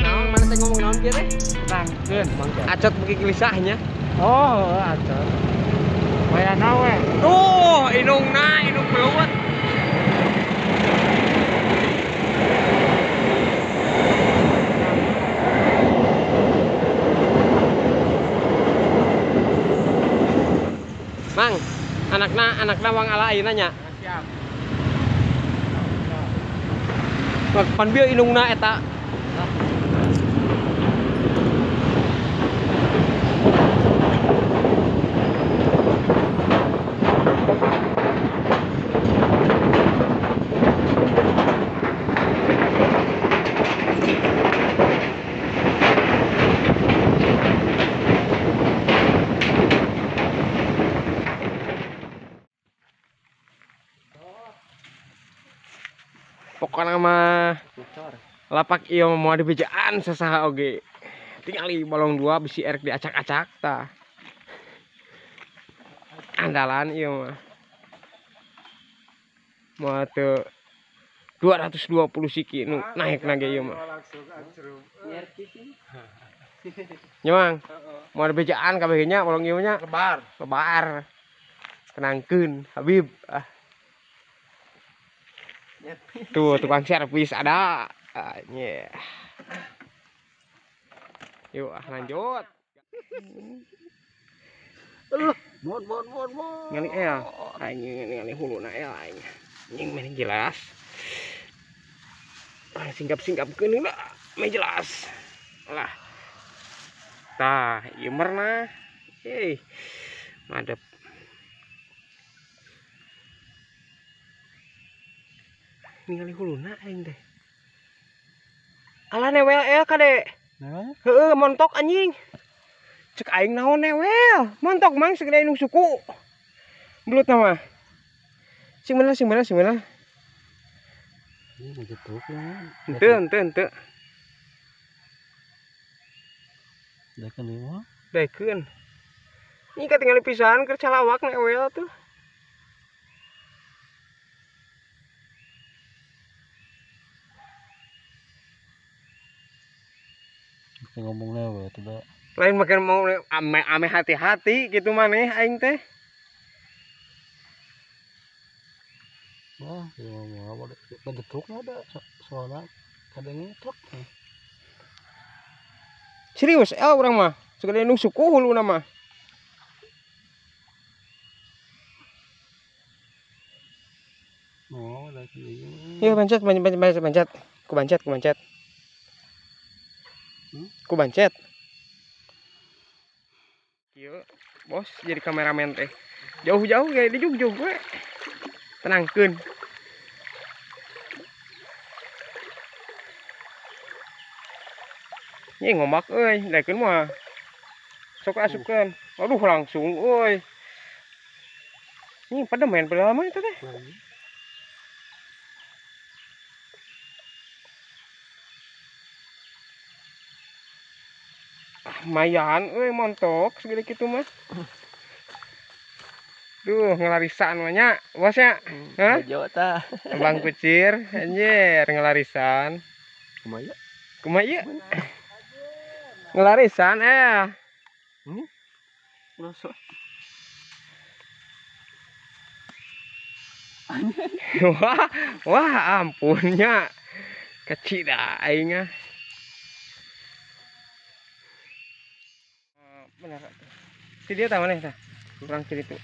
Naon mana teh ngomong naon kieu teh? Tangkeun. Acot beuki gelisahnya. Oh, acot. Wayana we. Tuh, indungna, indung belut. Mang, anakna wang ala ayeuna nya. Siap. Pan bieu indungna eta. Pokoknya mah lapak ieu mah moal dibejaan sasaha oge. Tingali balong dua bisi erek diacak-acak tah. Andalan ieu mah. Moal teu 220 siki nu naik na ge ieu mah. Nya Mang, moal dibejaan kabeh nya balong ieu nya. Lebar. Lebar. Tenangkeun Habib. Ah. Tuh tukang servis ada. Yeah. Yuk lanjut. Mon. Ngali el. Aing ngali huluna el aing. Anjing meh jelas. Singkap-singkapkeun heula meh jelas. Lah. Tah, ieu merna. Madep. Ningali huluna aing teh. Alah newel el kade. Heeh, montok anjing. Cek aing naon newel. Montok mang segede indung suku. Belut mah. Sing bener. Ini ngejetuk ya. Henteu. Daekeun ieu mah. Daekeun. Ini katingali pisan keur calawak newel tuh. Ngomongnya we tidak lain makin mau ame hati-hati gitu maneh aing teh. Wah, ya mau ngejetruknya ada soalnya kadang ngetruk. Serius el urang mah segede indung suku huluna mah. Oh, lagi. Ya pancet. Ku pancet. Ku bancet. Kieu, bos jadi kameramen teh. Jauh-jauh kayak dijugjug we. Tenangkeun. Nya ngomak euy, daekeun mah. Sok asupkeun. Aduh langsung euy. Ini pada main padahal mah itu teh. Lumayan euy montok segede kitu mah. Duh, ngelarisan mah nya, bos nya. Hah? Tah. Bang kucir, anjir ngelarisan. Kumaha? Kumaha ieu? Ngelarisan eh. Wah, wah ampunnya. Kecil dah aing ah. Benar tuh. Si dia tahu mana tah? Kurang kiri tuh.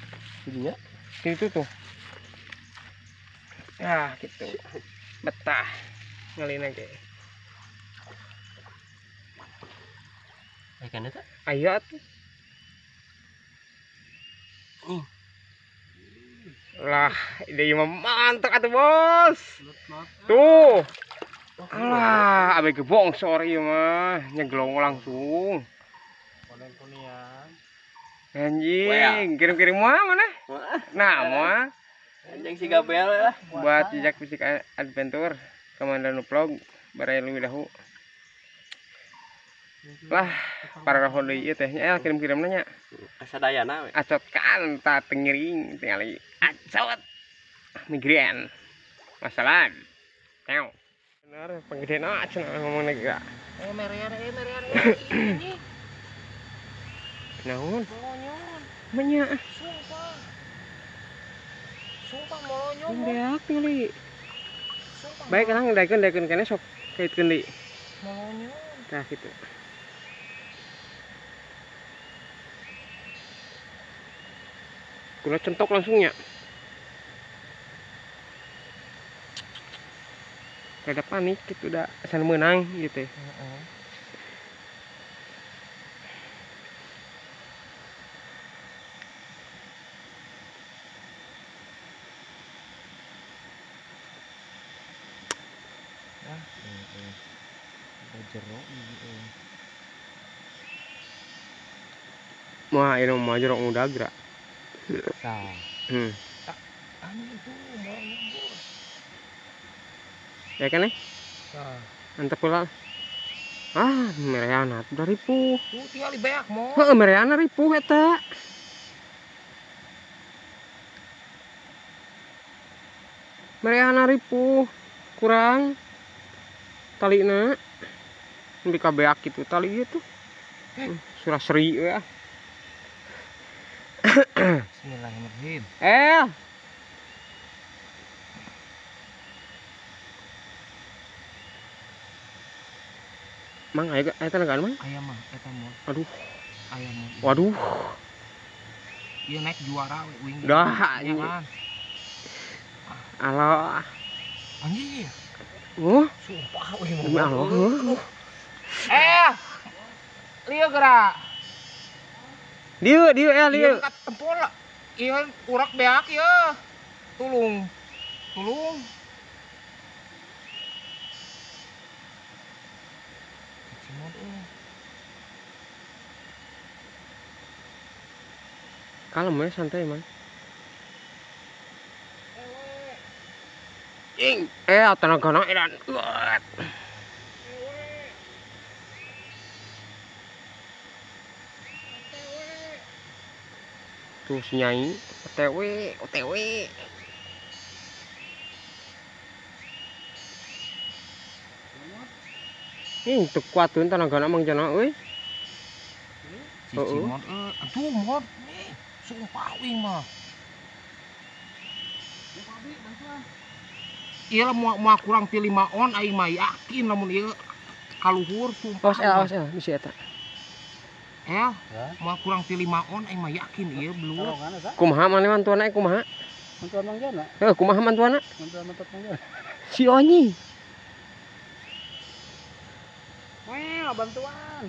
Iya. Kiri tuh tuh. Ah, gitu. Betah. Ngalin aja. Ikan eta? Aya tuh. Lah, ini mah mantap atuh, Bos. Tuh. Alah, abe gebongsor ieu mah, nyeglong langsung. Anjing, kirim-kirim mah mana? Nah, mah. Anjing si Gabel lah. Buat jejak fisik adventure, Komandan Vlog, barai leuwih dahu. Lah, para roho deui ieu teh nya kirim-kirim nanya. Kasadayana we. Acot kan ta tengiring tingali. Acot. Migren. Wassalam. Teo. Bener panggedena cenah ngomong lagi gak. Merean ini. Naon? Molonyon. Menya. Sumpah. Sumpah molonyon. Beak tinggali. Baik kan daekeun kene sok kaitkeun deui. Molonyon. Tah kitu. Kula centok langsungnya. Rada panik gitu udah asal menang gitu. Wah, ini mah jeruk muda gerak. Tah. Anu itu mau bos. Ya kan nih? Tah. Mantap pula. Ah, mereana udah ripuh. Tuh tinggal beak mo. Heeh, mereana ripuh eta. Mereana ripuh. Kurang talina. Nepi ka beak kitu tali ieu tuh. Surah seri we ah. Bismillahirrahmanirrahim. Mang aya eta nagaan mang? Aya mah eta mah. Aduh. Aya mah. Waduh. Ieu naik juara we uing. Dah anjing. Alah. Anjing. Oh, sumpah uing. Demi Allah. Lieu geura. Dieu lieu. Tempol. Ieu urak beak ieu. Tulung. Tulung. Kalem ya, santai man. Ing, tenagana edan. Tuh si Nyai, OTW, OTW. Ih, teu kuatun tenagana Mang Jana euy. Cici mod aduh mod. Sumpah uing mah. Ieu moal kurang ti 5 on aing mah yakin lamun ieu kaluhur sumpah. Awas el, bisi eta. El, moal kurang ti 5 on aing mah yakin ieu belum. Kumaha maneh mantuana kumaha? Mantuan Mang Jana. Heuh, kumaha mantuana? Mantuan mantuan Mang Jana. Si Onyi. Wah, bantuan.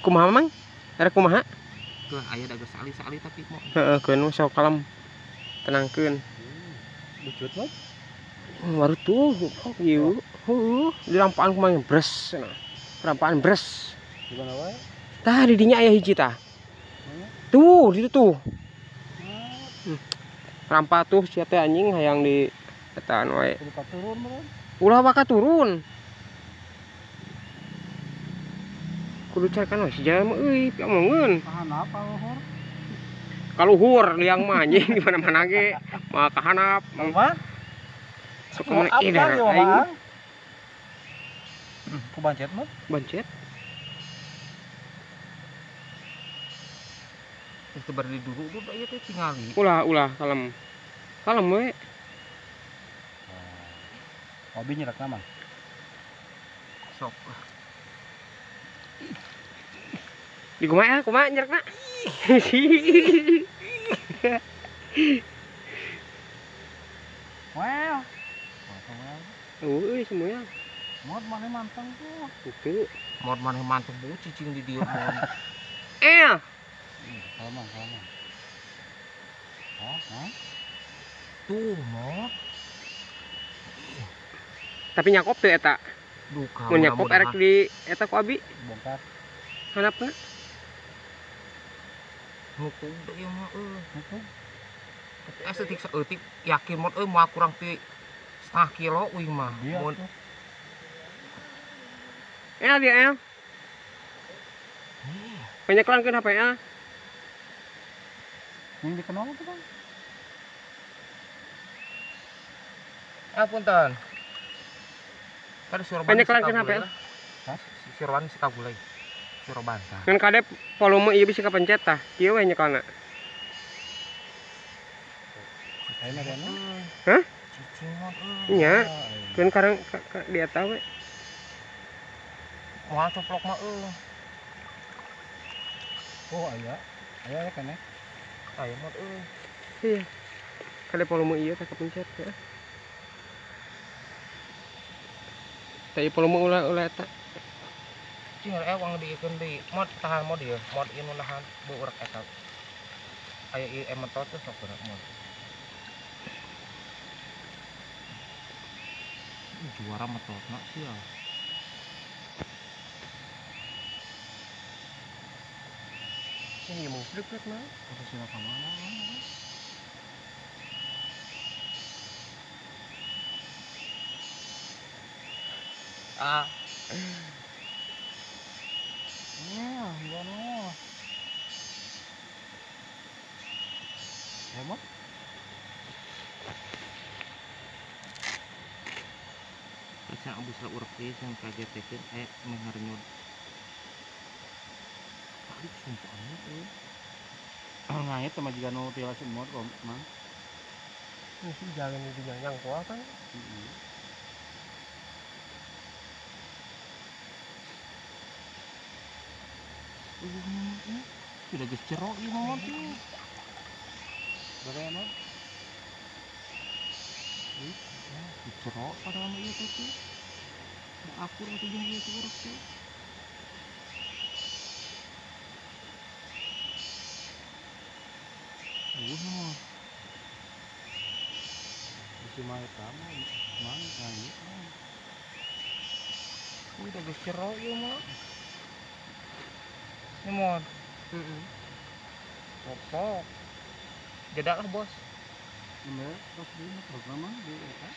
Kumaha Mang? Erek kumaha? Tuh aya da geus sali-sali tapi mau. Heeh, keun sok kalem. Tenangkeun. Lucut mah. Baru tuh, ieu. Heuh, dirampaan kumaha bres cenah. Rampaan bres. Di mana wae? Tah di dinya aya hiji tah. Tuh, di ditu tuh. Rampa tuh sia teh anjing hayang di etaan wae. Turun meureun. Ulah waka turun. Kudu carikan we si jalan mah euy, omongeun. Kahanap kaluhur. Kaluhur liang mah anjing di mana-mana ge. Mah kahanap. Mah? Sok mun edan aing. Ku bancet mah? Bancet. Itu bari duduk ieu teh tingali. Ulah ulah kalem. Kalem we. Hobi nyerak nama. Sok. Di kumaha kumaha nyerekna? Well. Euy semuanya. Mod maneh manteng tuh. Itu. Mod maneh manteng bu cicing di dieu mod. Kalem kalem. Hah? Tuh mod. Tapi nyakop teu eta. Duka. Mun nyakop erek di eta ku abi. Bongkar. Hanapna. Nuku ieu mah euy. Nuku. Tapi asa tik saeutik yakin mod euy moal kurang ti setengah kilo uing mah. Mun El dia el. Penyeklan HP el. Yang dikenal tuh bang. Punten. Kada surban. Panyekelan kenapa ya? Hah? Surban si kagulai. Surban tah. Ngan kade volume ieu bisa kapencet tah. Kieu we nyekelna. Hah? Cicing mah. Nya. Keun karang di eta we. Moal coplok mah euy. Oh aya. Aya kan ya. Aya mah euy. Iya. Kade volume ieu tah kapencet ya. Tah ieu volume ulah eta. Cing wang diikeun deui. Mod tahan mod ieu, mod ieu nu nahan beureuk eta. Aya ieu emetot teh sok bener mod. Juara metotna sia. Ini mau deket mah. Posisi ka mana? Ah. Ya, gimana? Ya, Mot? Saya abus lah urek ieu yang kagetekeun mengarnyud. Tadi sumpah euy. Ngait sama jiga nu tila si Mot kok, Mang. Ini jalan di yang kuat kan. Sudah geus jero ieu mah tuh. Berapa Mot? Jero padahal mah ieu teh tuh. Da akur atuh jeung ieu teh urek teh. Mah. Bisi mah eta mah mang ngait. Udah geus jero ieu mah. Ini mod. Heeh. Cocok. Jeda lah, Bos. Bener, terus di program mah di eta.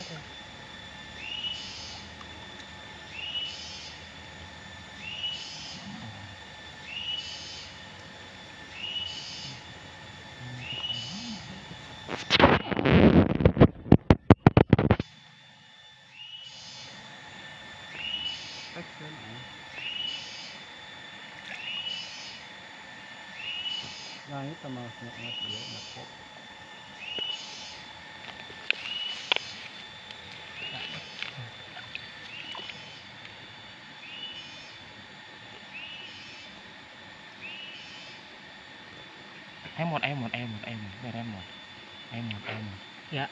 Nah, itu mah dia ngepop. Emot. Beremot. Emot. Ya.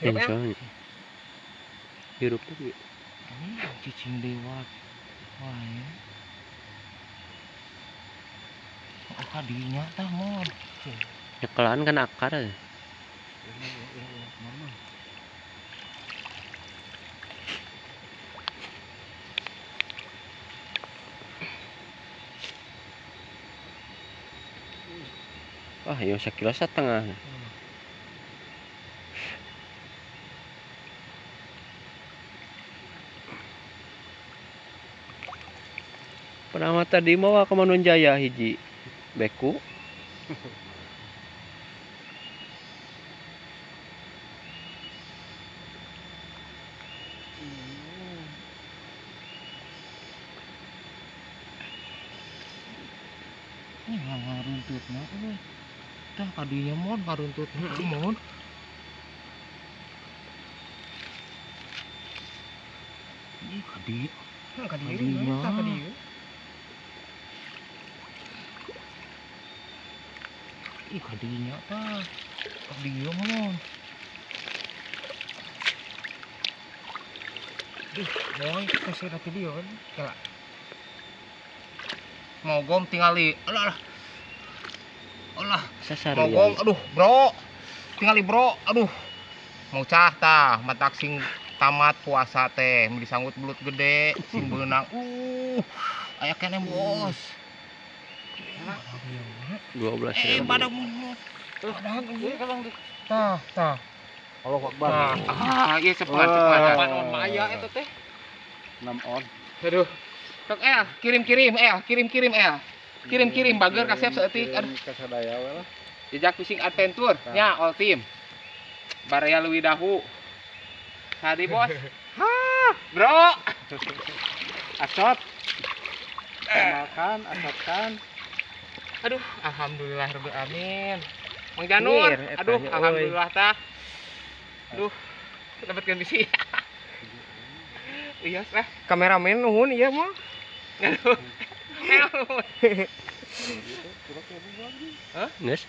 Emot. Hirup tuh. Ini cicing dewa. Wah, ya. Oh, kadinya tah mod. Nyekelan kan akar. Wah, ya sekilo setengah. Pertama tadi mau ke Manunjaya hiji beku. Ini ngaruntut mah euy. Tah kadinya mon ngaruntut mon. Ih kadi. Kadinya. Kadinya. Ih kadinya tah. Kadinya mon. Ih, moy kasih rati dia kan. Kela. Mogom tingali. Alah. Alah, sasar. Mogom, aduh, bro. Tingali, bro. Aduh. Mau cah tah, matak sing tamat puasa teh, disanggut belut gede, sing beunang. Aya keneh, Bos. 12.000. Badag mun. Badag ieu. Tah, tah. Allahu Akbar. Ah, ieu cepat. Panon mah aya eta teh. 6 on. Aduh. Tok el, kirim-kirim el, kirim-kirim el. Kirim-kirim bager kasep saeutik. Aduh. Kasadaya we lah. Jejak Fishing Adventure nya all team. Baraya Leuwi Dahu. Tadi bos. Hah, bro. Acot. Makan, acotkan. Aduh, alhamdulillah rabbil alamin. Mang Janur, aduh, alhamdulillah tah. Aduh, dapatkan bisi. Iya, lah. Kameramen nuhun ieu mah. Aduh. Hah? Nes.